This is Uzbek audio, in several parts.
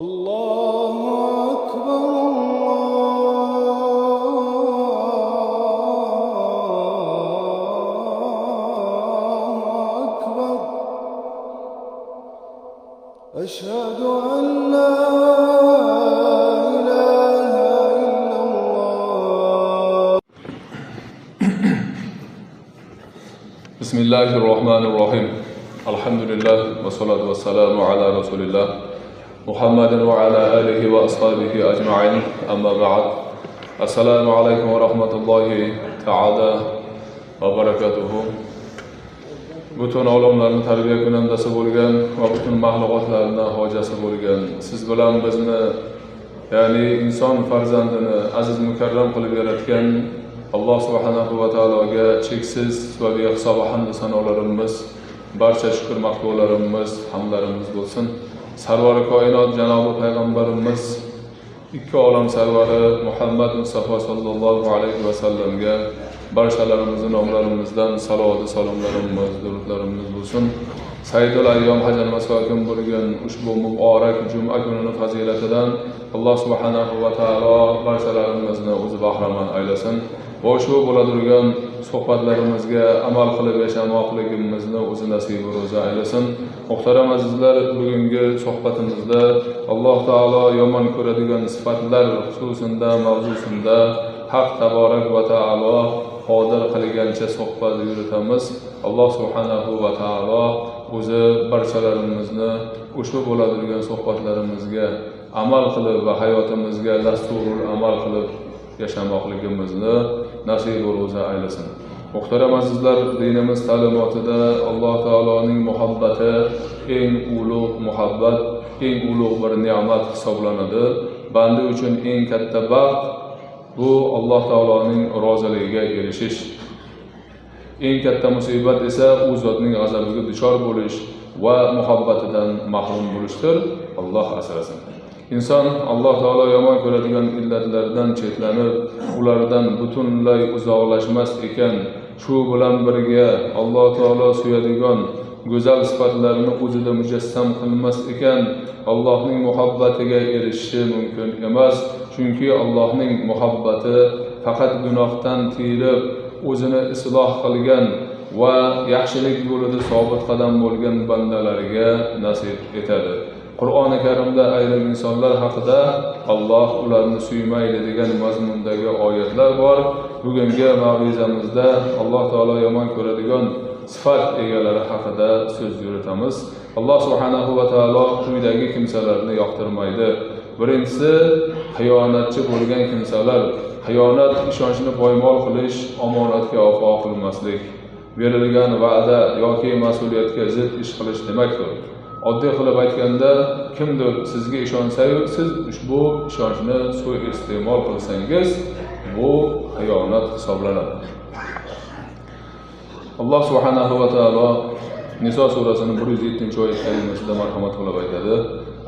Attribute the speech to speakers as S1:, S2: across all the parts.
S1: Allohu akbar, Allohu akbar. Ashhadu an la ilaha illalloh.
S2: Bismillahir Rohmanir Rohim. Alhamdulillah va salatu vassalamu ala rasulillah Muhammadin va ala alihi va ashabihi ajma'in. Amma ba'd. Assalomu alaykum va rahmatullohi ta'ala va barakatuhu. Butun olamlarni tarbiya kunandasi bo'lgan va butun mahluqotlarni hojasi bo'lgan siz bilan bizni, ya'ni inson farzandini aziz mukarram qilib yaratgan Alloh subhanahu va taologa cheksiz va behisob hamd sanolarimiz, barcha shukr maqtovlarimiz, hamdlarimiz bo'lsin. Sarvari koinot janobi payg'ambarimiz, ikki olam sarvari Muhammad Mustafa sallallohu alayhi va sallamga barchalarimizni nomlarimizdan salovat salomlarimiz, durudlarimiz bo'lsin. Sayyidul ayyom hajal masokin bo'lgan ushbu muborak juma kunini fazilatidan Alloh subhanahu va taolo barchalarimizni o'zi bahramand aylasin. Va ushbu bo'ladigan suhbatlarimizga amal qilib yashamoqligimizni o'zi nasib ro'za aylasin. Muhtaram azizlar, bugungi suhbatimizda Alloh taolo yomon ko'radigan sifatlar xususida mavzusida Haq taborak va taolo qodir qilgancha suhbat yuritamiz. Alloh subhanahu va taolo o'zi barchalarimizni ushbu bo'ladigan suhbatlarimizga amal qilib va hayotimizga dasturul amal qilib yashamoqligimizni nasib ro'za aylasin. Muhtaram azizlar, dinimiz ta'limotida Alloh taoloning muhabbati eng ulug' muhabbat, eng ulug' bir ne'mat hisoblanadi. Banda uchun eng katta baxt bu Alloh taoloning roziligiga erishish. Eng katta musibat esa u zotning g'azabiga duchor bo'lish va muhabbatidan mahrum bo'lishdir. Alloh asrasin. Inson Alloh taolo yomon ko'radigan illatlardan chetlanib, ulardan butunlay uzoqlashmas ekan, shu bilan birga Alloh taolo suyadigan go'zal sifatlarni o'zida mujassam qilmas ekan, Allohning muhabbatiga erishishi mumkin emas. Chunki Allohning muhabbati faqat gunohdan tiyilib, o'zini isloh qilgan va yaxshilik yo'lida sobit qadam bo'lgan bandalarga nasib etadi. Qur'oni Karimda ayrim insonlar haqida Alloh ularni suymaydi degan mazmundagi oyatlar bor. Bugungi mavzumizda Alloh taolo yomon ko'radigan sifat egalari haqida so'z yuritamiz. Alloh subhanahu va taolo quyidagi kimsalarni yoqtirmaydi. Birinchisi, xiyonatchi bo'lgan kimsalar. Xiyonat ishonchni poymol qilish, omonatga vafo qilmaslik, berilgan va'da yoki mas'uliyatga zid ish qilish demakdir. Oddiy qilib aytganda, kimdir sizga ishonsa-yu, siz ushbu ishonchni suiiste'mol qilsangiz, bu xiyonat hisoblanadi. Alloh subhanahu va taolo Niso surasining 107-oyat kalimasida marhamat qilib aytadi: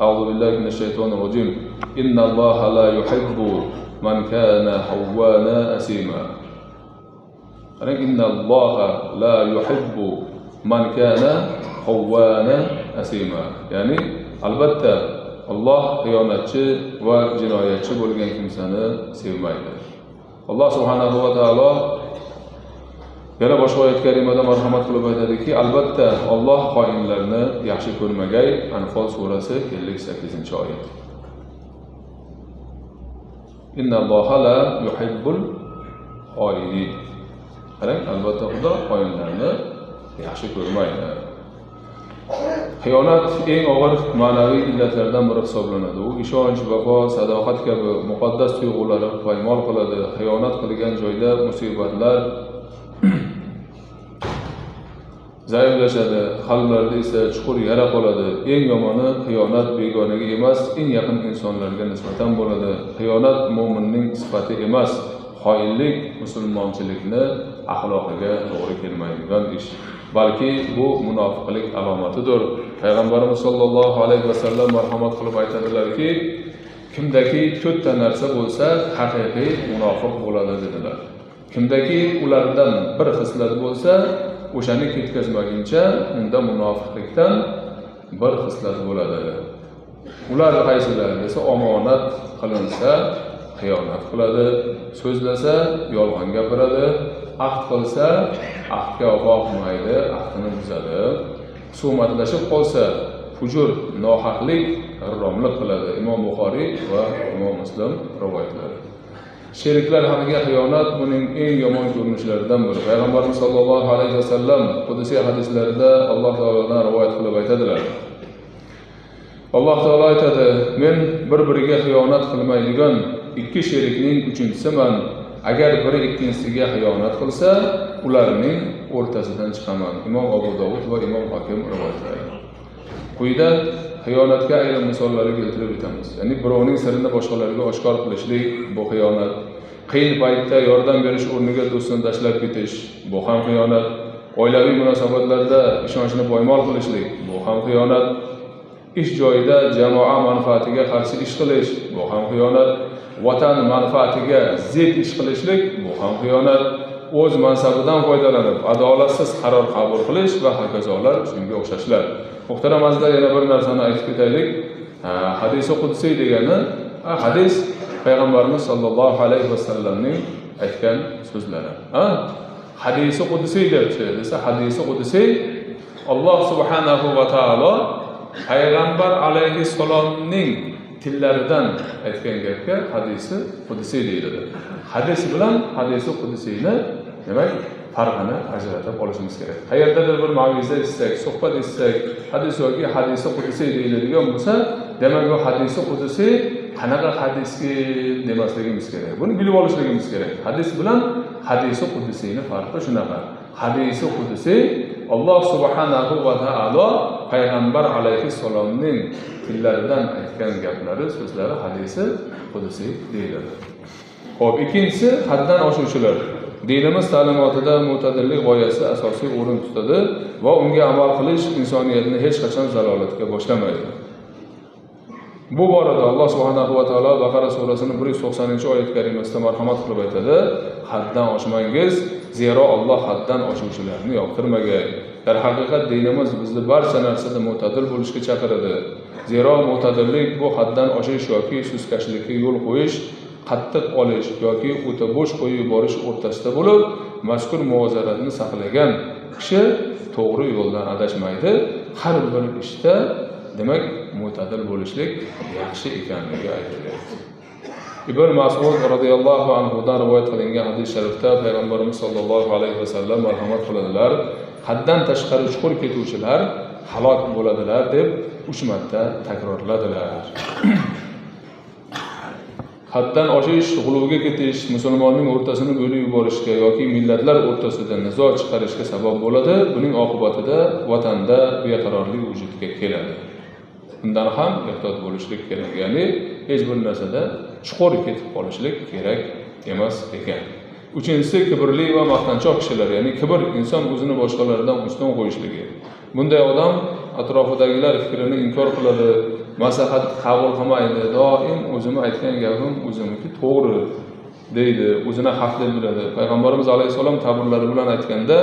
S2: A'udhu billahi minash shaytonir rojim. Innalloha la yuhibbu man kana hawwana asima. Qarang, innalloha la yuhibbu man kana hawwana asima. Ya'ni albatta Alloh xiyonatchi va jinoyatchi bo'lgan kimsani sevmaydi. Alloh subhanahu va taolo yana boshqa oyat karimada marhamat qilib aytadiki, albatta Alloh xoinlarni yaxshi ko'rmagay. Anfol surasi 58-oyat. Innalloha la yuhibbul xoinin. Qarang, albatta Xudo xoinlarni yaxshi ko'rmaydi. Xiyonat eng og'ir ma'naviy illatlardan biri hisoblanadi. U ishonch, vafo, sadoqat kabi muqaddas tuyg'ularni poymol qiladi. Xiyonat qilgan joyda musibatlar zaiflashadi, qalblarda esa chuqur yara qoladi. Eng yomoni xiyonat begonaga emas, eng yaqin insonlarga nisbatan bo'ladi. Xiyonat mo'minning sifati emas, xoinlik musulmonchilikni axloqiga to'g'ri kelmaydigan ish, balki bu munofiqlik alomatidir. Payg'ambarimiz sollallohu alayhi vasallam marhamat qilib aytadilarki, kimdaki to'rtta narsa bo'lsa, haqiqiy munofiq bo'ladi dedilar. Kimdaki ulardan bir xislat bo'lsa, o'shani ketkazmaguncha unda munofiqlikdan bir xislat bo'ladi. Ular qaysilar desa, omonat qilinsa xiyonat qiladi, so'zlasa yolg'on gapiradi, ahd qilsa ahdga vafo qilmaydi, ahdini buzadi, husumatlashib qolsa fujur, nohaqlik, g'irromlik qiladi. Imom Buxoriy va Imom Muslim rivoyatlari. Sheriklar haqiga xiyonat buning eng yomon ko'rinishlaridan biri. Payg'ambarimiz sollallohu alayhi vasallam qudsiy hadislarida Alloh taolodan rivoyat qilib aytadilar. Alloh taolo aytadi: men bir-biriga xiyonat qilmaydigan ikki sherikning uchinchisiman. Agar biri ikkinchisiga xiyonat qilsa, ularning o'rtasidan chiqaman. Imom Abu Dovud va Imom Hokim rivoyatlari. Quyida xiyonatga ayrim misollarni keltirib o'tamiz. Ya'ni birovning sirini boshqalarga oshkor qilishlik bu xiyonat. Qiyin paytda yordam berish o'rniga do'stini tashlab ketish bu ham xiyonat. Oilaviy munosabatlarda ishonchni poymol qilishlik bu ham xiyonat. Ish joyida jamoa manfaatiga qarshi ish qilish bu ham xiyonat. Vatan manfaatiga zid ish qilishlik bu ham xiyonat. O'z mansabidan foydalanib adolatsiz qaror qabul qilish va hokazolar, shunga o'xshashlar. Muhtaram azizlar, yana bir narsani aytib ketaylik. Hadisi qudsiy degani hadis payg'ambarimiz sollallohu alayhi vasallamning aytgan so'zlari. Hadisi qudsiy debchi desa, hadisi qudsiy Alloh subhanahu va taolo payg'ambar alayhissalomning tillaridan aytgan gapga hadisi qudsiy deyiladi. Hadis bilan hadisi qudsiyni demak farqini ajratib olishimiz kerak. Qayerdadir bir mav'iza eshitsak, suhbat eshitsak, hadis yoki hadisi qudsiy deyiladigan bo'lsa, demak bu hadisi qudsiy qanaqa hadisga demasligimiz kerak. Buni bilib olishligimiz kerak. Hadis bilan hadisi qudsiyning farqi shunaqa. Hadisi qudsiy Alloh subhanahu va taolo payg'ambar alayhissalomning tillaridan aytgan gaplari, so'zlari hadisi qudsiy deyiladi. Xo'p, ikkinchisi haddan oshuvchilar. Dinimiz ta'limotida mo'tadillik g'oyasi asosiy o'rin tutadi va unga amal qilish insoniyatni hech qachon zalolatga boshlamaydi. Bu borada Alloh subhanahu va taolo Baqara surasining 190-oyat karimasida marhamat qilib aytadi: haddan oshmangiz, zero Alloh haddan oshuvchilarni yoqtirmagay. Darhaqiqat dinimiz bizni barcha narsada mo'tadil bo'lishga chaqiradi. Zero mo'tadillik bu haddan oshish yoki suskashlikka yo'l qo'yish, qattiq olish yoki o'ta bo'sh qo'yib yuborish o'rtasida bo'lib, mazkur muvozanatni saqlagan kishi to'g'ri yo'ldan adashmaydi. Har bir ishda demak mo'tadil bo'lishlik yaxshi ekanligi aytilyapti. Ibn Mas'ud radhiyallohu anhu dan rivoyat qilingan hadis sharifda payg'ambarimiz sollallohu alayhi vasallam marhamat qiladilar: haddan tashqari chuqur ketuvchilar halok bo'ladilar deb 3 marta takrorladilar. Haddan oshish, g'uluvga ketish musulmonning o'rtasini bo'lib yuborishga yoki millatlar o'rtasida nizo chiqarishga sabab bo'ladi. Buning oqibatida vatanda beqarorlik vujudga keladi. Bundan ham ehtiyot bo'lishlik kerak. Ya'ni hech bir narsada chuqur ketib qolishlik kerak emas ekan. Uchinchisi kibrli va maqtanchoq kishilar, ya'ni kibr inson o'zini boshqalardan ustun qo'yishligi. Bunday odam atrofidagilar fikrini inkor qiladi, maslahat qabul qilmaydi, doim o'zim aytgan gapim o'zimniki to'g'ri deydi, o'zini haq deb biladi. Payg'ambarimiz alayhissalom ta'birlari bilan aytganda,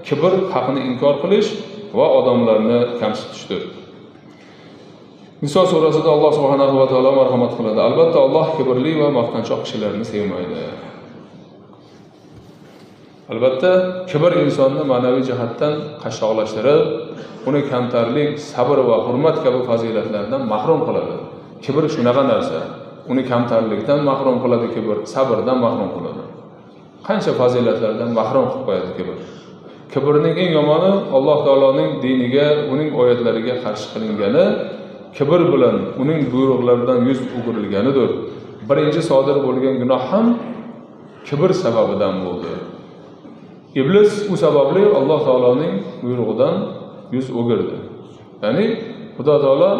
S2: kibr haqni inkor qilish va odamlarni kamsitishdir. Niso surasida Alloh subhanahu va taolo marhamat qiladi: albatta Alloh kibrli va maqtanchoq kishilarni sevmaydi. Albatta kibr insonni ma'naviy jihatdan qashshoqlashtirib, uni kamtarlik, sabr va hurmat kabi fazilatlardan mahrum qiladi. Kibr shunaqa narsa, uni kamtarlikdan mahrum qiladi kibr, sabrdan mahrum qiladi. Qancha fazilatlardan mahrum qilib qo'yadi kibr. Kibrning eng yomoni Alloh taoloning diniga, uning oyatlariga qarshi qilingani, kibr bilan uning buyruqlaridan yuz o'girilganidir. Birinchi sodir bo'lgan gunoh ham kibr sababidan bo'ldi. Iblis u sababli Alloh taoloning buyrug'idan yuz o'girdi. Ya'ni Xudo taolo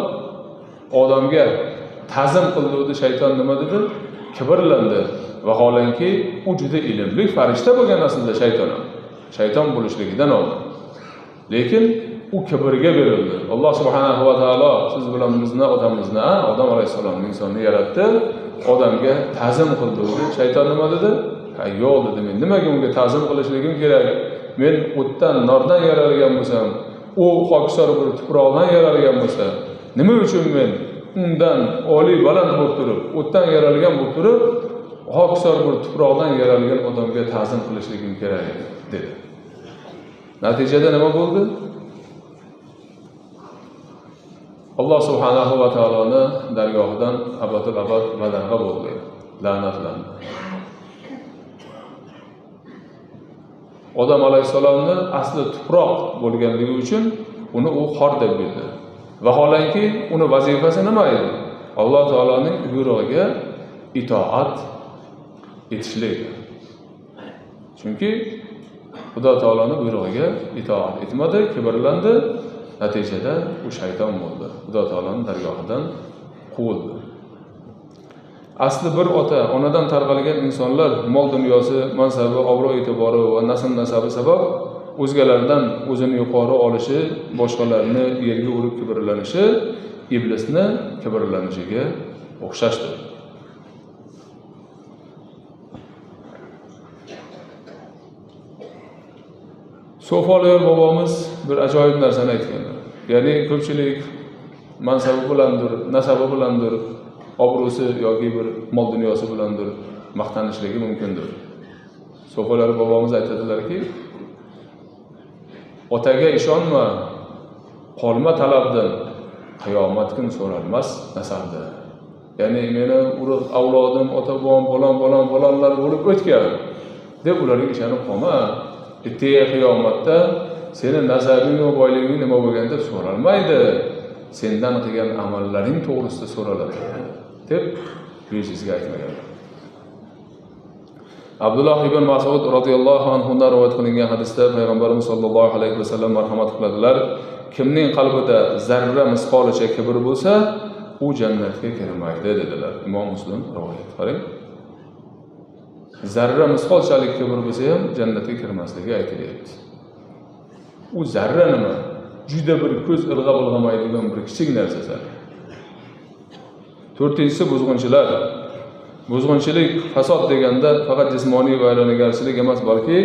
S2: odamga ta'zim qildi, shayton nima dedi? Kibrlandi. Vaholanki u juda ilmli farishta bo'lgan aslida shayton ham. Shayton bo'lishligidan oldin. Lekin u kibrga berildi. Alloh subhanahu va taolo siz bilan bizni otamizni, Odam alayhissalomni insonni yaratdi, odamga ta'zim qildi. Shayton nima dedi? Ha, yo'q dedi, men nimaga unga ta'zim qilishligim kerak? Men o'tdan, nordan yaralgan bo'lsam, u xokisor bir tuproqdan yaralgan bo'lsa, nima uchun men undan oliy baland bo'lib turib, o'tdan yaralgan bo'lib turib, hokisor bir tuproqdan yaralgan odamga ta'zim qilishligim kerak dedi. Natijada nima bo'ldi? Alloh subhanahu va taoloni dargohidan abadul abad badarg'a bo'ldi, la'natlandi. Odam alayhissalomni asli tuproq bo'lganligi uchun uni u xor deb bildi. Vaholanki uni vazifasi nima edi? Alloh taoloning buyrug'iga itoat etishlik. Chunki Xudo taoloning buyrug'iga itoat etmadi, kibrlandi. Natijada u shayton bo'ldi. Xudo taoloning dargohidan quvildi. Asli bir ota, onadan tarqalgan insonlar mol dunyosi, mansabi, obro' e'tibori va nasl nasabi sabab o'zgalardan o'zini yuqori olishi, boshqalarni yerga urib kibrlanishi iblisni kibrlanishiga o'xshashdir. So'folyor bobomiz bir ajoyib narsani aytganlar. Ya'ni ko'pchilik mansabi bilandir, nasabi bilandir, obro'si yoki bir mol dunyosi bilandir maqtanishligi mumkindir. So'folyor bobomiz aytadilarki, otaga ishonma, qolma talabdan, qiyomat kun so'ralmas nasabda. Ya'ni meni urug' avlodim, ota-bobom, bolam, bolam, bolamlar bo'lib o'tgan deb ularga ishonib qolma. Ertaga qiyomatda seni nasabing va boyliging nima bo'lgan deb so'ralmaydi. Sendan qilgan amallaring to'g'risida so'raladi deb bejizga aytmaganlar. Abdulloh ibn Mas'ud radhiyallohu anhudan rivoyat qilingan hadisda payg'ambarimiz sollallohu alayhi vasallam marhamat qiladilar: kimning qalbida zarra misqolicha kibr bo'lsa, u jannatga kirmaydi dedilar. Imom Muslim rivoyat. Qarang. Zarra misqolchalik kibr bo'lsa ham jannatga kirmasligi aytilyapti. U zarra nima? Juda bir ko'z ilg'ab ilg'amaydigan bir kichik narsa. To'rtinchisi buzg'unchilar. Buzg'unchilik, fasod deganda faqat jismoniy vayronagarchilik emas, balki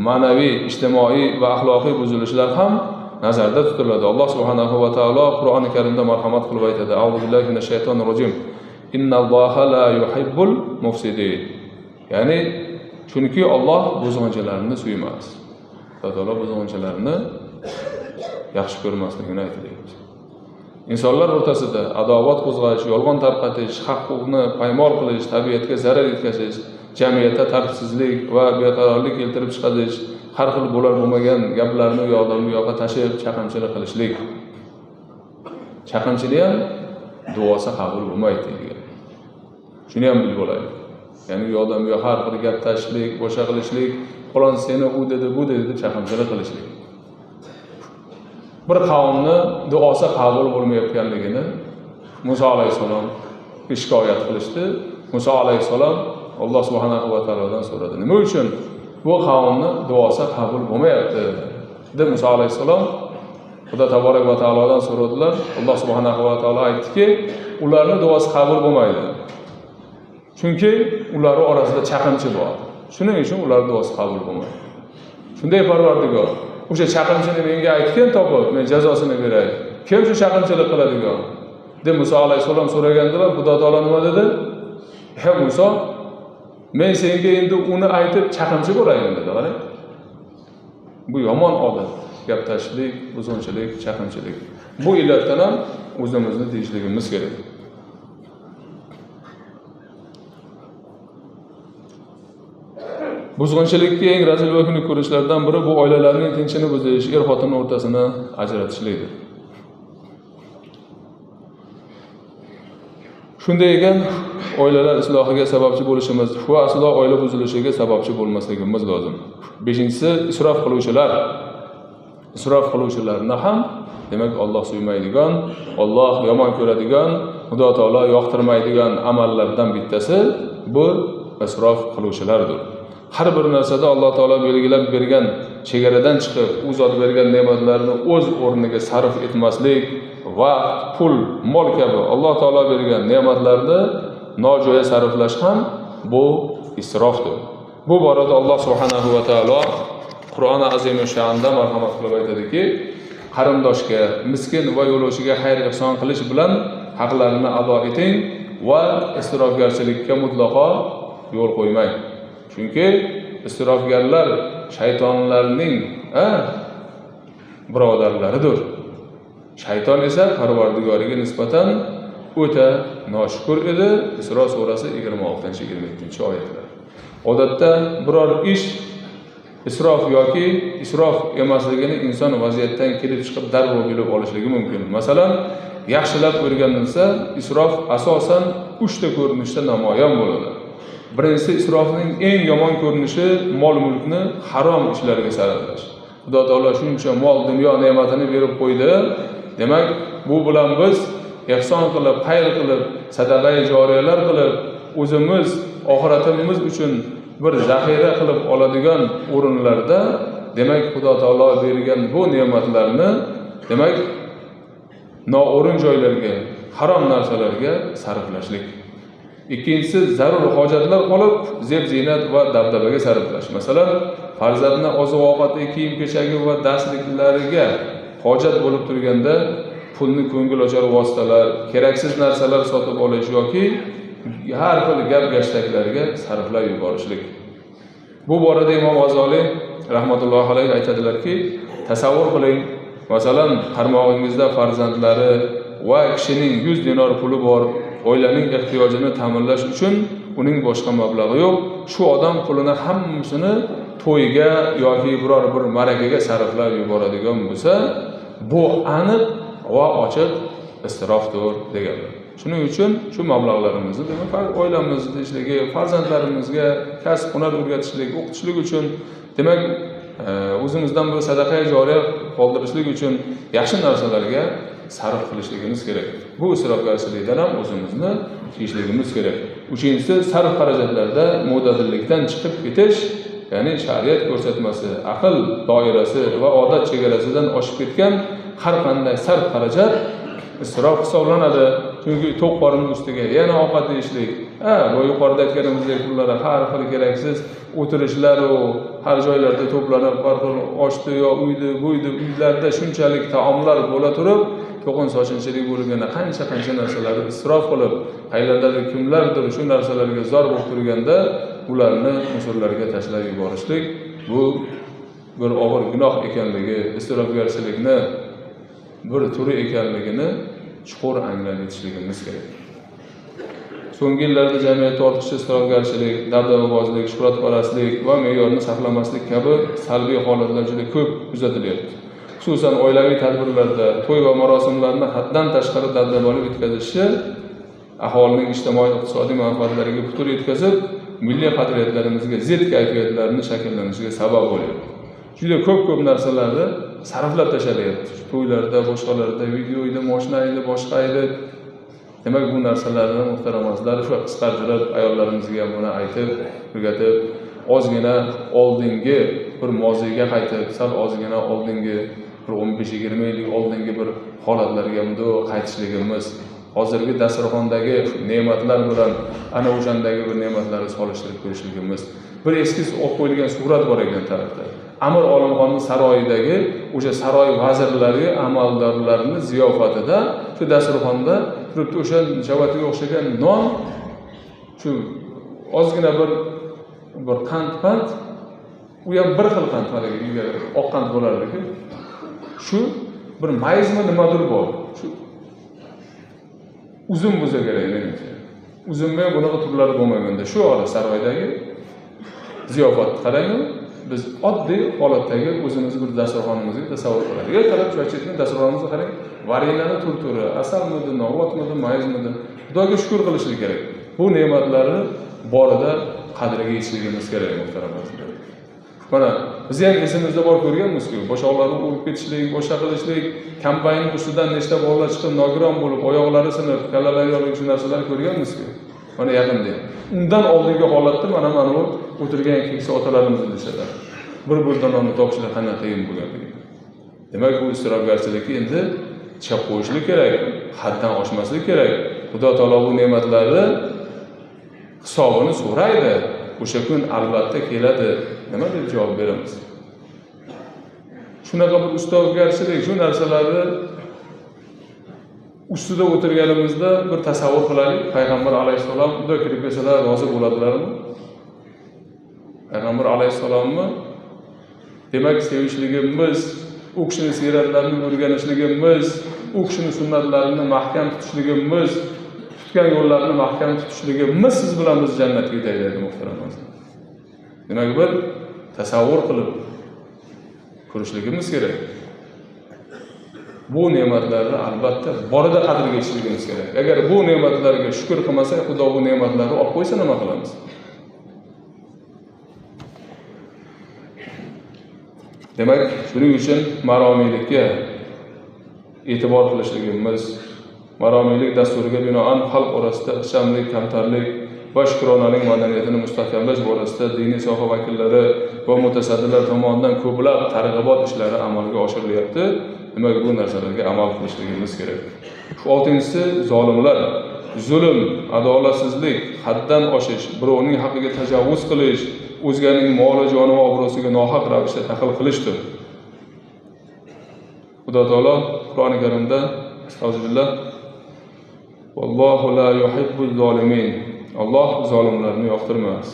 S2: ma'naviy, ijtimoiy va axloqiy buzilishlar ham nazarda tutiladi. Alloh subhanahu va taolo Qur'oni Karimda marhamat qilib aytadi: A'udhu billahi minash shaytonir rojim. Innalloha la yuhibbul mufsidin. Ya'ni chunki Alloh buzg'unchilarni suymas. Alloh taolo buzg'unchilarni yaxshi ko'rmasligini aytilyapti. Insonlar o'rtasida adovat qo'zg'ash, yolg'on tarqatish, haq-huquqni paymol qilish, tabiatga zarar yetkazish, jamiyatda tartibsizlik va beqarorlik keltirib chiqarish, har xil bo'lar bo'lmagan gaplarni u yoqdan bu yoqqa tashib, chaqimchilik qilishlik. Chaqimchilik ham duosi qabul bo'lmaydi degan. Shuni ham bilib olaylik. Ya'ni u yoqdan bu yoqqa har xil gap tashishlik, boshqa qilishlik, falon seni u dedi, bu dedi deb chaqimchilik qilishlik. Bir qavmni duosi qabul bo'lmayotganligini Musa alayhissalom shikoyat qilishdi. Musa alayhissalom Alloh subhanahu va taolodan so'radi: nima uchun bu qavmni duosi qabul bo'lmayapti deb Musa alayhissalom Xudo taborak va taolodan so'radilar. Alloh subhanahu va taolo aytdiki, ularni duosi qabul bo'lmaydi. Chunki ular orasida chaqimchi bor. Shuning uchun ular duosi qabul bo'lmaydi. Shunday Parvardigor, o'sha chaqimchini menga aytgin, topib men jazosini beray. Kim shu chaqimchilik qiladigan deb Musa alayhissalom so'ragandilar. Xudo taolo nima dedi? Ey Musa, men senga endi uni aytib chaqimchi bo'layin dedi. Qarang. Bu yomon odat. Gap tashlik, buzg'unchilik, chaqimchilik. Bu illatdan ham o'zimizni tiyishligimiz kerak. Buzg'unchilikka eng razil va xunuk ko'rinishlardan biri bu oilalarning tinchini buzish, er-xotin o'rtasini ajratishlikdir. Shunday ekan, oilalar islohiga sababchi bo'lishimiz va aslo oila buzilishiga sababchi bo'lmasligimiz lozim. Beshinchisi, isrof qiluvchilar. Isrof qiluvchilarni ham demak Alloh suymaydigan, Alloh yomon ko'radigan, Xudo taolo yoqtirmaydigan amallardan bittasi bu isrof qiluvchilardir. Har bir narsada Alloh taolo belgilab bergan chegaradan chiqib, u zot bergan ne'matlarni o'z o'rniga sarf etmaslik, vaqt, pul, mol kabi Alloh taolo bergan ne'matlarni nojo'ya sarflash ham bu isrofdir. Bu borada Alloh subhanahu va taolo Qur'oni azimuşşonda marhamat qilib aytadiki, qarindoshga, miskin va yo'lovchiga xayr ihson qilish bilan haqlarini ado eting va isrofgarchilikka mutlaqo yo'l qo'ymang. Chunki isrofgarlar shaytonlarning birodarlaridir. Shayton esa Parvardigoriga nisbatan o'ta noshukur edi. Isro surasi 26-27 oyatlar. Odatda biror ish isrof yoki isrof emasligini inson vaziyatdan kelib chiqib darrov bilib olishligi mumkin. Masalan, yaxshilab o'rganilsa, isrof asosan 3 ta ko'rinishda namoyon bo'ladi. Birinchisi, isrofning eng yomon ko'rinishi mol-mulkni harom ishlarga sarflash. Xudo taolo shuncha mol dunyo ne'matini berib qo'ydi. Demak, bu bilan biz ehson qilib, xayr qilib, sadaqai joriyalar qilib, o'zimiz oxiratimiz uchun bir zaxira qilib oladigan o'rinlarda, demak, Xudo taolo bergan bu ne'matlarni, demak, noo'rin joylarga, harom narsalarga sarflashlik. Ikkinchisi, zarur hojatlar qolib, zeb-ziynat va dabdabaga sarflash. Masalan, farzandni oziq-ovqati, kiyim-kechagi va darsliklariga hojat bo'lib turganda pulni ko'ngilochar vositalar, keraksiz narsalar sotib olish yoki har xil gap-gashtaklarga sarflab yuborishlik. Bu borada Imom G'azoliy rahmatullohi alayhi aytadilarki, tasavvur qiling, masalan, qarmog'ingizda farzandlari va kishining 100 dinor puli bor, oilaning ehtiyojini ta'minlash uchun uning boshqa mablag'i yo'q. Shu odam pulini hammasini to'yga yoki biror bir ma'rakaga sarflab yuboradigan bo'lsa, bu aniq va ochiq isrofdir deganlar. Shuning uchun shu mablag'larimizni, demak, oilamizni tinchligi, farzandlarimizga kasb hunar o'rgatishlik, o'qitishlik uchun, demak, o'zimizdan bir sadaqa joriya qoldirishlik uchun yaxshi narsalarga sarf qilishligimiz kerak. Bu isrofgarchilikdan ham o'zimizni tiyishligimiz kerak. Uchinchisi, sarf xarajatlarda mo'tadillikdan chiqib ketish, ya'ni shariat ko'rsatmasi, aql doirasi va odat chegarasidan oshib ketgan har qanday sarf xarajat isrof hisoblanadi. Chunki to'q qorinning ustiga yana ovqat yeyishlik, bu yuqorida aytganimizdek pullar har xil keraksiz o'tirishlar u har joylarda to'planib, har xil oshdi yo uydi, buydi, uylarda shunchalik taomlar bo'la turib, to'qin sochinchilik bo'lib, yana qancha-qancha narsalarni isrof qilib, qaylardadir kimlardir shu narsalarga zor bo'lib turganda ularni musullarga tashlab yuborishlik bu bir og'ir gunoh ekanligi, isrofgarchilikni bir turi ekanligini chuqur anglab yetishligimiz kerak. So'nggi yillarda jamiyatda ortiqcha isrofgarchilik, dabdababozlik, shuhratparastlik va me'yorni saqlamaslik kabi salbiy holatlar juda ko'p kuzatilyapti. Xususan, oilaviy tadbirlarda to'y va marosimlarni haddan tashqari dabdabali o'tkazishi aholining ijtimoiy-iqtisodiy manfaatlariga putur yetkazib, milliy qadriyatlarimizga zid kayfiyatlarni shakllanishiga sabab bo'lyapti. Juda ko'p narsalarni sarflab tashlayapti. To'ylarda, boshqalarda, video edi, moshina edi, boshqa edi. Demak, bu narsalarni muhtaram azizlar shu qisqartirib, ayollarimizga ham buni aytib, o'rgatib, ozgina oldingi bir moziyga qaytib, sal ozgina oldingi bir 15-20 yillik oldingi bir holatlarga bunday qaytishligimiz, hozirgi dasturxondagi ne'matlar bilan ana o'shandagi bir ne'matlarni solishtirib ko'rishligimiz. Bir eskiz olib qo'yilgan surat bor ekan tarixda. Amir Olimxonning saroyidagi o'sha saroy vazirlari, amaldorlarining ziyofatida shu dasturxonda turibdi o'sha chavatiga o'xshagan non, shu ozgina bir qand, u ham bir xil qand, haligi ilgari oq qand bo'lardi-ku. Shu bir mayizmi nimadir bor. Shu uzum bo'lsa kerak menimcha. Uzumni ham bunaqa turlari bo'lmaganda shu hali saroydagi ziyofatni qarang, biz oddiy holatdagi o'zimiz bir dasturxonimizga tasavvur qiladi. Ertalab choy dasturxonimizga qarang, varenani tur-turi, asalmidi, novotmidi, mayizmidi. Xudoga shukr qilishlik kerak. Bu ne'matlarni borida qadriga yetishligimiz kerak, muhtaram azizlar. Mana biz ham esimizda bor ko'rganmiz-ku, boshoqlari urib ketishlik, boshqa qilishlik, kombaynning ustidan nechta bolalar chiqib nogiron bo'lib, oyoqlari sinib, kallalari yorilib shu narsalarni ko'rganmiz-ku. Mana yaqinda. Undan oldingi holatda mana bu o'tirgan keksa otalarimiz bilishadi. Bir burda nonni topishlik qanday qiyin bo'lganligini. Demak, bu isrofgarchilikni endi chek qo'yishlik kerak, haddan oshmaslik kerak. Xudo taolo bu ne'matlarni hisobini so'raydi. O'sha kun albatta keladi. Nima deb javob beramiz? Shunaqa bir isrofgarchilik, shu narsalarni Ustida o'tirganimizda bir tasavvur qilaylik, Payg'ambar alayhissalom bunday kirib kelsalar rozi bo'ladilarmi? Payg'ambar alayhissalomni demak sevishligimiz, u kishining siyratlarini o'rganishligimiz, u kishining sunnatlarini mahkam tutishligimiz, tutgan yo'llarini mahkam tutishligimiz siz bilan biz jannatga yetaklaydi muhtaram azizlar. Demak, bir tasavvur qilib ko'rishligimiz kerak. Bu ne'matlarni albatta borida qadriga yetishligimiz kerak. Agar bu ne'matlarga shukr qilmasak, Xudo bu ne'matlarni olib qo'ysa nima qilamiz? Demak, shuning uchun maromiylikka e'tibor qilishligimiz, maromiylik dasturiga binoan xalq orasida ixchamlik, kamtarlik va shukronalik madaniyatini mustahkamlash borasida diniy soha vakillari va mutasaddilar tomonidan ko'plab targ'ibot ishlari amalga oshirilyapti. Demak, bu narsalarga amal qilishligimiz kerak. Oltinchisi, zolimlar. Zulm, adolatsizlik, haddan oshish, birovning haqqiga tajovuz qilish, o'zganing moli, joni va obro'siga nohaq ravishda daxl qilishdir. Xudo taolo Qur'oni Karimda astag'firullah, vallohu la yuhibbuz zolimin. Alloh zolimlarni yoqtirmas.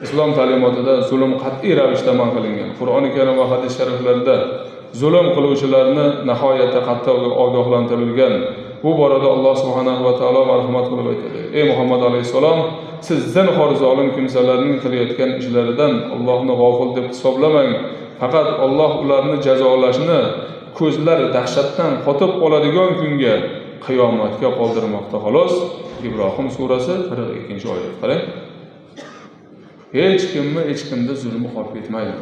S2: Islom ta'limotida zulm qat'iy ravishda man qilingan. Qur'oni Karim va hadis shariflarida zulm qiluvchilarni nihoyatda qattiq ogohlantirilgan. Bu borada Alloh subhanahu va taolo marhamat qilib aytadi: Ey Muhammad alayhissalom, siz zinhor zolim kimsalarning qilayotgan ishlaridan Allohni g'ofil deb hisoblamang. Faqat Alloh ularni jazolashni ko'zlar dahshatdan qotib qoladigan kunga, qiyomatga qoldirmoqda xolos. Ibrohim surasi 42-oyat. Qarang. Hech kimni hech kimda zulmi qolib ketmaydi.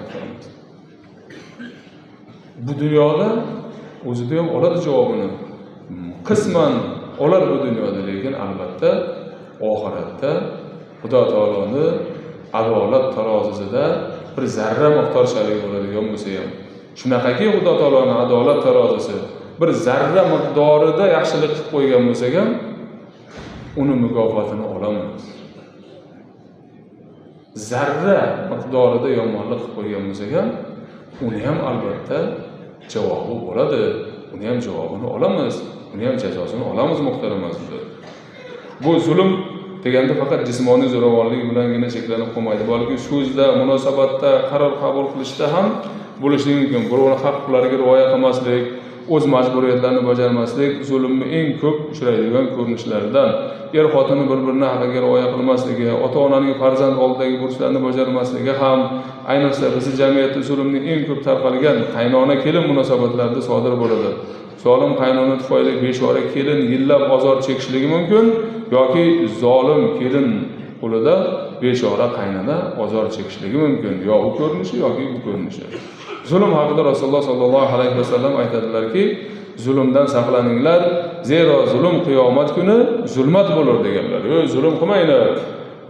S2: Bu dunyoda o'zida ham oladi javobini. Qisman olar bu dunyoda, lekin albatta oxiratda Xudo taoloni adolat tarozisida bir zarra miqdor sharik bo'ladigan bo'lsa ham, shunaqaki Xudo taoloni adolat tarozisi bir zarra miqdorida yaxshilik qilib qo'ygan bo'lsak ham, uni mukofotini olamiz. Zarra miqdorida yomonlik qilib qo'ygan bo'lsak ham, uni ham albatta javobi bo'ladi. Uni ham javobini olamiz, uni ham jazosini olamiz muhtaram azizlar. Bu zulm deganda faqat jismoniy zo'ravonlik bilangina cheklanib qolmaydi, balki so'zda, munosabatda, qaror qabul qilishda ham bo'lishi mumkin. Birovning haq-huquqlariga rioya qilmaslik, o'z majburiyatlarini bajarmaslik zulmni eng ko'p uchraydigan ko'rinishlaridan. Er-xotini bir-birini haqqiga rioya qilmasligi, ota-onaning farzand oldidagi burchlarini bajarmasligi ham, ayniqsa bizni jamiyatda zulmning eng ko'p tarqalgan qaynona-kelin munosabatlarida sodir bo'ladi. Zolim qaynona tufayli bechora kelin yillab ozor chekishligi mumkin yoki zolim kelin qo'lida bechora qaynona ozor chekishligi mumkin. Yo u ko'rinishi yoki bu ko'rinishi. Zulm haqida Rasululloh sollallohu alayhi vasallam aytadilarki, zulmdan saqlaninglar, zero zulm qiyomat kuni zulmat bo'lur deganlar. Ey, zulm qilmanglar.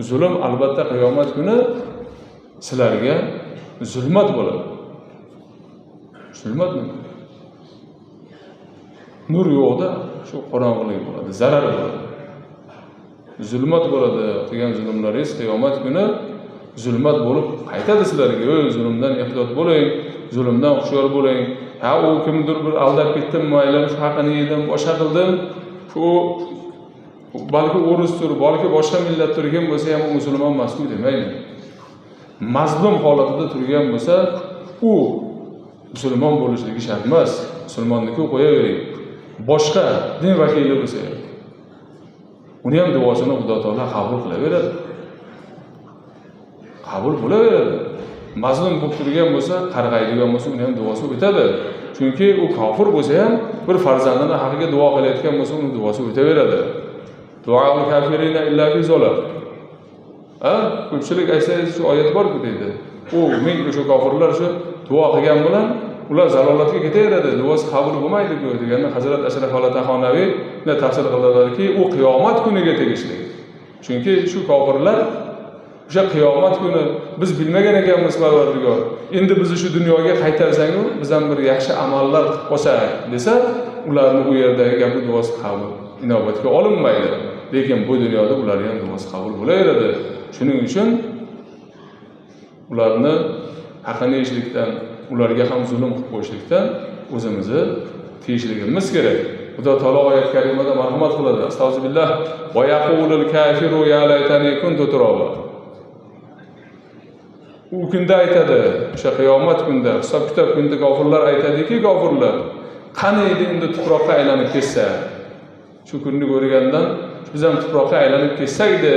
S2: Zulm albatta qiyomat kuni sizlarga zulmat bo'ladi. Zulmat nima? Nur yo'qda shu qorong'ulik bo'ladi, zarar bo'ladi. Zulmat bo'ladi qilgan zulmlaringiz qiyomat kuni zulmat bo'lib qaytadi sizlarga. Ey, zulmdan ehtiyot bo'ling, zulmdan hushyor bo'ling. Ha, u kimdir bir aldab ketdim, mayli, shu haqini yedim, boshqa qildim. Shu balki o'risdir, balki boshqa millat turgan bo'lsa ham u musulmon emas-ku demaydi. Mazlum holatida turgan bo'lsa, u musulmon bo'lishligi shart emas. Musulmonniki qo'yavering. Boshqa din vakili bo'lsa ham uni ham duosini Xudo taolo qabul qilaveradi. Qabul bo'laveradi. Mazlum bo'lib turgan bo'lsa, qarg'aydigan bo'lsa, uni ham duosi o'tadi. Chunki u kofir bo'lsa ham bir farzandini haqqiga duo qilayotgan bo'lsa, uni duosi o'taveradi. Duoul kafirina illa fi zalal. Ha, ko'pchilik aytsangiz shu oyat bor-ku deydi. U men o'sha kofirlar shu duo qilgan bilan ular zalolatga ketaveradi, duosi qabul bo'lmaydi-ku deganda Hazrat Ashraf al-Tahonaviy tafsir qiladilarki, u qiyomat kuniga tegishli. Chunki shu kofirlar o'sha qiyomat kuni biz bilmagan ekanmiz Parvardigor, endi bizni shu dunyoga qaytarsangu, biz ham bir yaxshi amallar qilib qolsak desa, ularni u yerdagi gapi duosi qabul inobatga olinmaydi. Lekin bu dunyoda ularning ham duosi qabul bo'laveradi. Shuning uchun ularni haqini yeyishlikdan, ularga ham zulm qilib qo'yishlikdan o'zimizni tiyishligimiz kerak. Xudo taolo oyat karimada marhamat qiladi. Astag'firullah va yaqulul kafiru ya laytani kuntu turaba. U kunda aytadi, o'sha qiyomat kunida, hisob kitob kunida kofirlar aytadiki, kofirlar qani edi endi tuproqqa aylanib ketsa. Shu kunni ko'rgandan biz ham tuproqqa aylanib ketsak edi,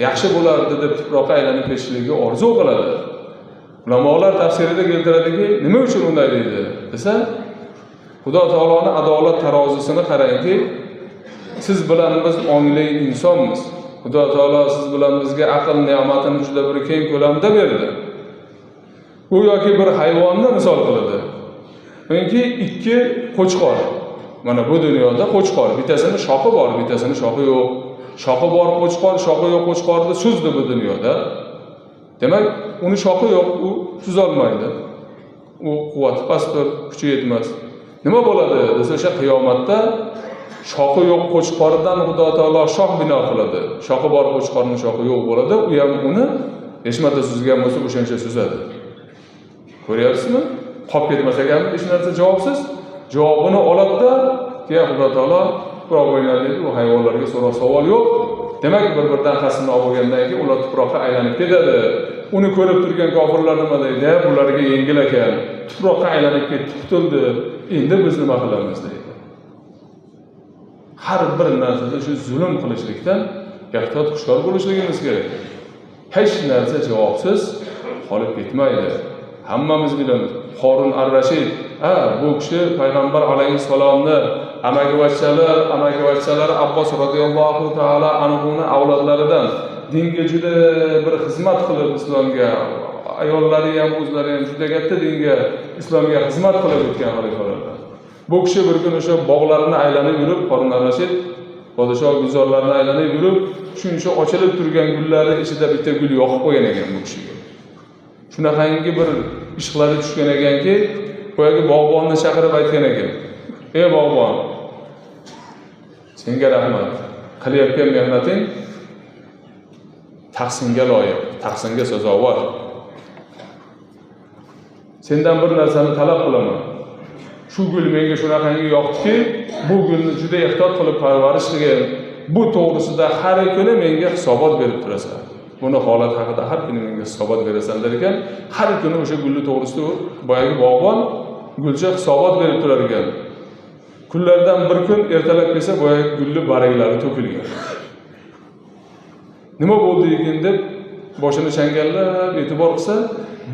S2: yaxshi bo'lardi deb tuproqqa aylanib ketishlikni orzu qiladi. Ulamolar tafsirida keltiradiki, nima uchun unday deydi desa, Xudo taoloning adolat tarozisini qarangki, siz bilan biz ongli insonmiz. Xudo taolo siz bilan bizga aql ne'matini juda bir keng ko'lamda berdi. U yoki bir hayvonni misol qiladi. Chunki ikki qo'chqor. Mana bu dunyoda qo'chqor, bittasini shoxi bor, bittasini shoxi yo'q. Shoxi bor qo'chqor, shoxi yo'q qo'chqorni suzdi bu dunyoda. Demak, uni shoxi yo'q, u suzolmaydi. U quvvati pastdir, kuchi yetmas. Nima bo'ladi desa, o'sha qiyomatda shoxi yo'q qo'chqordan Xudo taolo shox bino qiladi. Shoxi bor qo'chqorning shoxi yo'q bo'ladi. U ham uni hech marta suzgan bo'lsa, o'shancha suzadi. Ko'ryapsizmi? Qolib ketmas ekan hech narsa javobsiz. Javobini oladi-da, keyin Xudo taolo tuproq o'ynadi deydi, u hayvonlarga so'roq savol yo'q. Demak, bir-biridan qasdini olib bo'lgandan keyin ular tuproqqa aylanib ketadi. Uni ko'rib turgan kofirlar nima deydi? Bularga yengil ekan. Tuproqqa aylanib ketdi, qutuldi. Endi biz nima qilamiz deydi. Har bir narsada shu zulm qilishlikdan ehtiyot hushyor bo'lishligimiz kerak. Hech narsa javobsiz qolib ketmaydi. Hammamiz bilamiz. Horun ar-Rashid, bu kishi payg'ambar alayhissalomni amakivachchalar Abbos radhiyallohu ta'ala anhuni avlodlaridan dinga juda bir xizmat qilib islomga, ayollari ham o'zlari ham juda katta dinga, islomga xizmat qilib o'tgan xalifalardan. Bu kishi bir kun o'sha bog'larini aylanib yurib, Horun ar-Rashid podshoh gulzorlarini aylanib yurib, shuncha ochilib turgan gullari ichida bitta gul yoqib qo'ygan ekan bu kishiga. Shunaqangi bir ishqlari tushgan ekanki, boyagi bog'bonni chaqirib aytgan ekan: "Ey bog'bon, senga rahmat. Qilayotgan mehnating tahsinga loyiq, tahsinga sazovor. Sendan bir narsani talab qilaman. Shu gul menga shunaqangi yoqdiki, bu gulni juda ehtiyot qilib parvarish qilgin. Bu to'g'risida har kuni menga hisobot berib turasan. Buni holat haqida har kuni menga hisobot berasan" der ekan. Har kuni o'sha gulni to'g'risida boyagi bog'bon gulcha hisobot berib turar ekan. Kunlardan bir kun ertalab kelsa, boyagi gulni barglari to'kilgan. Nima bo'ldi ekan deb boshini changallab e'tibor qilsa,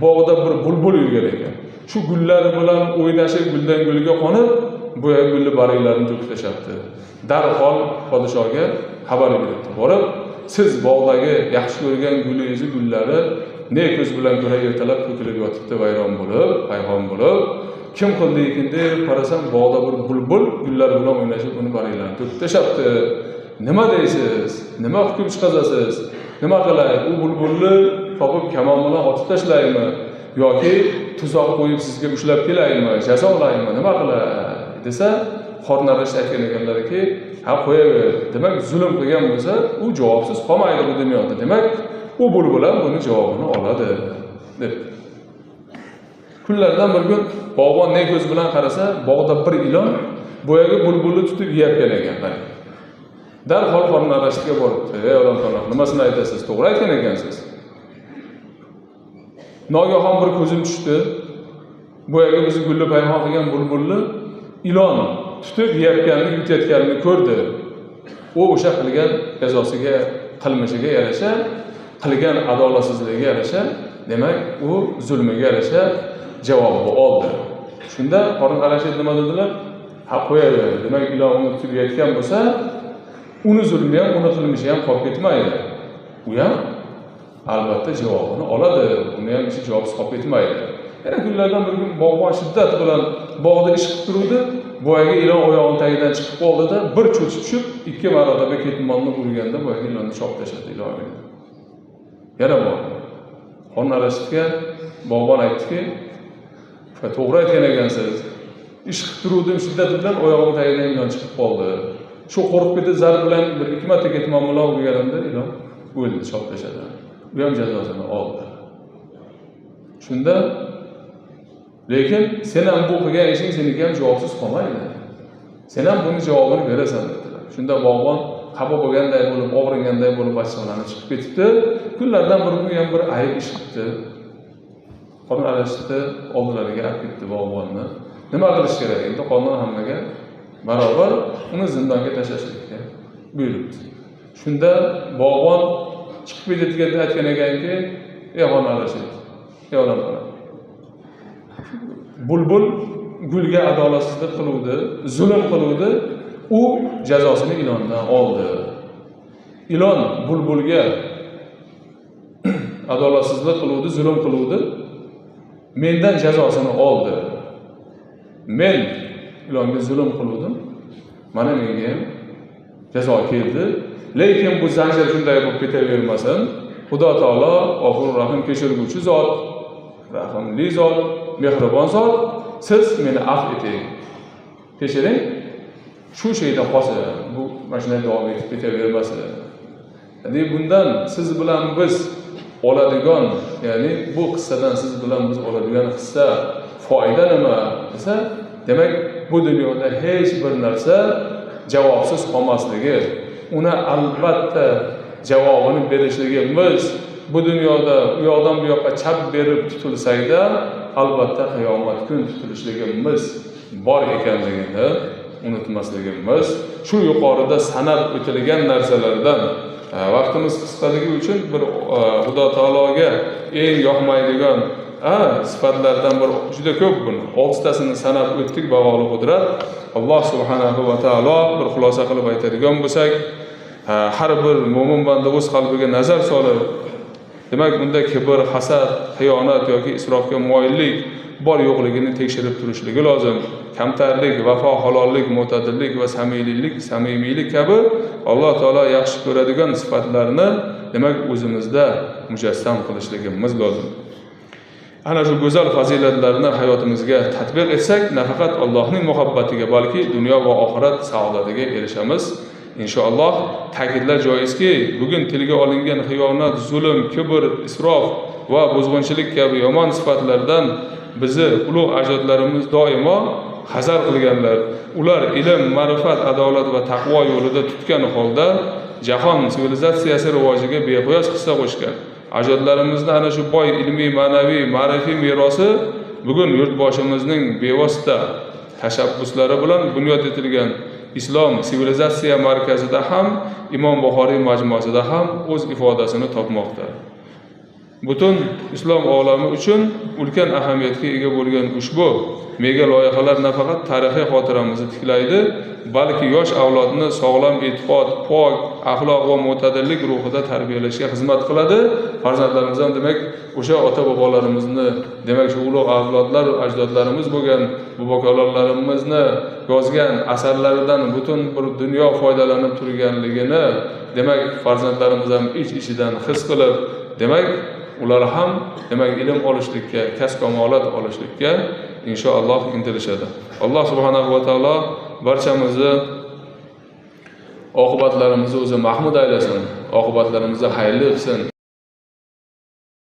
S2: bog'da bir bulbul yurgan ekan. Shu gullari bilan o'ynashib, guldan gulga qonib, boyagi gulni barglarini to'kib tashlabdi. Darhol podshohga xabar beribdi. Borib, siz bog'dagi yaxshi ko'rgan gulingizni gullari ne ko'z bilan ko'ra ertalab to'kilib yotibdi, vayron bo'lib, payhon bo'lib. Kim qildi ekan deb qarasam, bog'da bir bulbul gullar bilan o'ynashib, uni barglarini to'kib tashlabdi. Nima deysiz? Nima hukm chiqazasiz? Nima qilay? U bulbulni topib kamon bilan otib tashlaymi yoki tuzoq qo'yib sizga ushlab kelaymi, jazolaymi, nima qilay desa, Horun ar-Rashid aytgan ekanlarki, ha qo'yaver. Demak, zulm qilgan bo'lsa, u javobsiz qolmaydi bu dunyoda. Demak, u bulbul ham buni javobini oladi deb. Kunlardan bir kun bog'bon ne ko'z bilan qarasa, bog'da bir ilon boyagi bulbulni tutib yeyotgan ekan. Darhol Horun ar-Rashidga boribdi. Ey odamlar, nimasini aytasiz? To'g'ri aytgan ekansiz. Nogahon bir ko'zim tushdi. Boyagi bizni gulli payhon qilgan bulbulni ilon tutib yeyotganini, yutayotganini ko'rdi. U o'sha qilgan jazosiga, qilmishiga yarasha, qilgan adolatsizligiga yarasha, demak, u zulmiga yarasha javobni oldi. Shunda Horun ar-Rashid nima dedilar? Ha, qo'yaver. Demak, ilon uni tutib yeyotgan bo'lsa, uni zulmi ham, uni qilmishi ham qolib ketmaydi. U ham albatta javobini oladi. Uni ham ishi javobsiz qolib ketmaydi. Yana kunlardan bir kun bog'bon shiddat bilan bog'da ish qilib turuvdi. Boyagi ilon oyog'ining tagidan chiqib qoldida, bir cho'chib tushib, ikki marotaba ketmonni urganda boyagi ilonni chopib tashladi ilon. Yana bordi. Horun ar-Rashidga bog'bon aytdiki, to'g'ri aytgan ekansiz. Ish qilib turuvdim shiddat bilan oyog'im tagidan ilon chiqib qoldi. Shu qo'rqib ketib zarb bilan bir ikki marta ketmon bilan urganimda ilon o'ldi, chopib tashladi. U ham jazosini oldi. Shunda lekin sen ham bu qilgan ishing seniki ham javobsiz qolmaydi. Sen ham buni javobini berasan dedilar. Shunda bog'bon xafa bo'lganday bo'lib, og'riganday bo'lib achchiqlanib chiqib ketibdi. Kunlardan bir kun ham bir ayib ish qilibdi. Qonun arashdi, oldilariga olib ketdi bog'bonni. Nima qilish kerak? Endi qonun hammaga barobar, uni zindonga tashlashlikka buyuribdi. Shunda bog'bon chiqib ketayotganda aytgan ekanki, ey Xonun Rashid, ey olamxona, bulbul gulga adolatsizlik qiluvdi, zulm qiluvdi, u jazosini ilondan oldi. Ilon bulbulga adolatsizlik qiluvdi, zulm qiluvdi, mendan jazosini oldi. Men ilonga zulm qiluvdim, mana menga ham jazo keldi. Lekin bu zanjir shunday bo'lib ketavermasin. Xudo taolo G'afur Rahim, kechirguvchi zot, rahimli zot, mehribon zot. Siz meni afv eting, kechiring. Shu sheyda qolsin, bu mana shunday davom etib ketavermasin. Ya'ni bundan siz bilan biz oladigan, ya'ni bu qissadan siz bilan biz oladigan hissa, foyda nima desa, demak bu dunyoda hech bir narsa javobsiz qolmasligi, uni albatta javobini berishligimiz, bu dunyoda u yoqdan bu yoqqa chap berib tutilsakda albatta qiyomat kun tutilishligimiz bor ekanligini unutmasligimiz, shu yuqorida sanab o'tilgan narsalardan vaqtimiz qisqaligi uchun bir Xudo taologa eng yoqmaydigan sifatlardan bir juda ko'p, buni 6tasini sanab o'tdik. Bag'oli qudrat Alloh subhanahu va taolo bir xulosa qilib aytadigan bo'lsak, har bir mo'min banda o'z qalbiga nazar solib, demak unda kibr, hasad, xiyonat yoki isrofga moyillik bor yo'qligini tekshirib turishligi lozim. Kamtarlik, vafo, halollik, mo'tadillik va samimiylik kabi Alloh taolo yaxshi ko'radigan sifatlarni demak o'zimizda mujassam qilishligimiz lozim. Ana shu go'zal fazilatlarni hayotimizga tatbiq etsak, nafaqat Allohning muhabbatiga, balki dunyo va oxirat saodatiga erishamiz. Inshaalloh. Ta'kidlash joizki, bugun tilga olingan xiyonat, zulm, kibr, isrof va buzg'unchilik kabi yomon sifatlardan bizni ulug' ajdodlarimiz doimo hazar qilganlar. Ular ilm, ma'rifat, adolat va taqvo yo'lida tutgan holda jahon sivilizatsiyasi rivojiga beqiyos hissa qo'shgan. Ajdodlarimizni ana shu boy ilmiy, ma'naviy, ma'rifiy merosi bugun yurtboshimizning bevosita tashabbuslari bilan bunyod etilgan Islom sivilizatsiya markazida ham, Imom Buxoriy majmuasida ham o'z ifodasini topmoqda. Butun islom olami uchun ulkan ahamiyatga ega bo'lgan ushbu mega loyihalar nafaqat tarixiy xotiramizni tiklaydi, balki yosh avlodni sog'lom e'tiqod, pok axloq va mo'tadillik ruhida tarbiyalashga xizmat qiladi. Farzandlarimiz ham demak o'sha ota-bobolarimizni, demak shu ulug' avlodlar, ajdodlarimiz bo'lgan bobokalonlarimizni yozgan asarlaridan butun bir dunyo foydalanib turganligini demak farzandlarimiz ham ich-ichidan his qilib, demak ular ham demak ilm olishlikka, kasb-kamolat olishlikka inshaalloh intilishadi. Alloh subhanahu va taolo barchamizni oqibatlarimizni o'zi mahmud aylasin, oqibatlarimizni xayrli qilsin.